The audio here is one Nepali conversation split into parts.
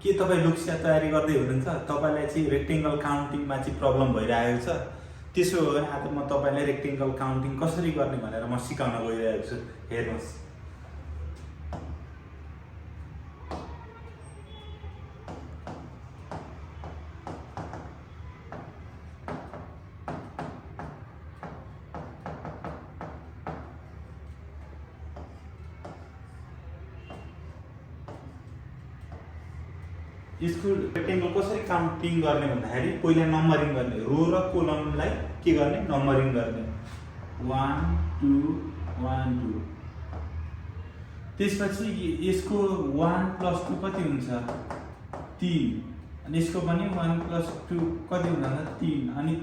के तपाईँ लुक्सिया तयारी गर्दै हुनुहुन्छ? तपाईँलाई चाहिँ रेक्टेङ्गल काउन्टिङमा चाहिँ प्रब्लम भइरहेको छ? त्यसो हो भने आज म तपाईँलाई रेक्टेङ्गल काउन्टिङ कसरी गर्ने भनेर म सिकाउन गइरहेको छु। हेर्नुहोस्। यसको रेक्टेङ्गल कसरी काउन्टिङ गर्ने भन्दाखेरि पहिला नम्बरिङ गर्ने, रो र कोलमलाई के गर्ने, नम्बरिङ गर्ने। 1 2 1 2। त्यसपछि यसको 1 + 2 कति हुन्छ? 3। अनि यसको पनि 1 + 2 कति हुन्छ? 3। अनि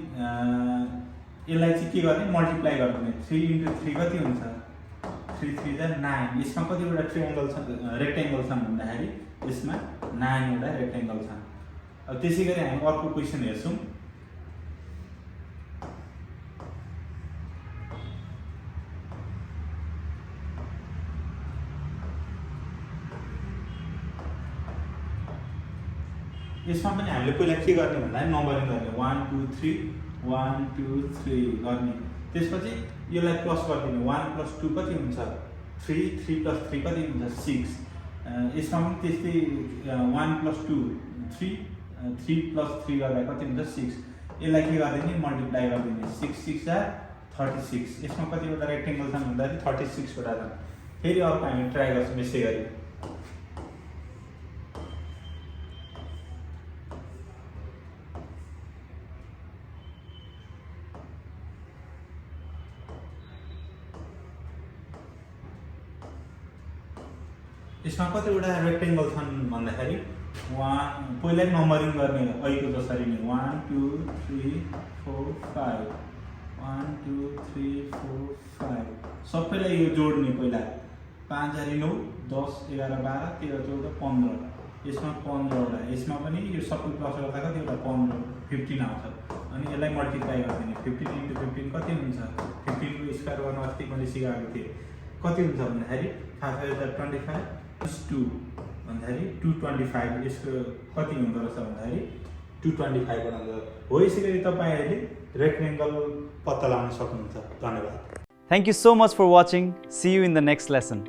यसलाई चाहिँ के गर्ने, मल्टिप्लाई गर्ने। 3 × 3 कति हुन्छ? 3 3 जा 9। यसमा कतिवटा ट्रायङ्गल छ, रेक्टेङ्गल छन् भन्दाखेरि यसमा 9 वटा रेक्टेङ्गल छन्। अब त्यसै गरी हामी अर्को क्वेसन हेर्छौँ। यसमा पनि हामीले पहिला के गर्ने भन्दाखेरि नम्बरिङ गर्ने। 1 2 3 1 2 3 गर्ने। त्यसपछि यसलाई प्लस गरिदिने। 1 + 2 कति हुन्छ? 3 3 + 3 कति हुन्छ? 6। यसमा पनि त्यस्तै 1 + 2 3 3 + 3 गर्दा कति हुन्छ? 6। यसलाई के गरिदिने, मल्टिप्लाई गरिदिने। 6 6 जा 36। यसमा कतिवटा रेक्टेङ्गल छन् भन्दाखेरि 36 वटा छन्। फेरि अर्को हामी ट्राई गर्छौँ यसै गरी। यसमा कतिवटा रेक्टेङ्गल छन् भन्दाखेरि पहिला नम्बरिङ गर्ने, अहिलेको जसरी नै 1 2 3 4 5 1 2 3 4 5 सबैलाई यो जोड्ने। पहिला 5 × 9 10 11 12 13 14 15। यसमा 15 वटा। यसमा पनि यो सबै प्लस गर्दा कतिवटा? 15 15 आउँछ। अनि यसलाई मल्टिप्लाई गरिदिने। 15 × 15 कति हुन्छ? 15 को स्क्वायर गर्न अस्ति मैले सिकाएको थिएँ। कति हुन्छ भन्दाखेरि 5 5 25 2 भन्दाखेरि 225। यसको कति हुँदो रहेछ भन्दाखेरि 225 बनाउँछ। हो, यसै गरी तपाईँहरूले रेक्टेङ्गल पत्ता लगाउन सक्नुहुन्छ। धन्यवाद। Thank you so much for watching. See you in the next lesson.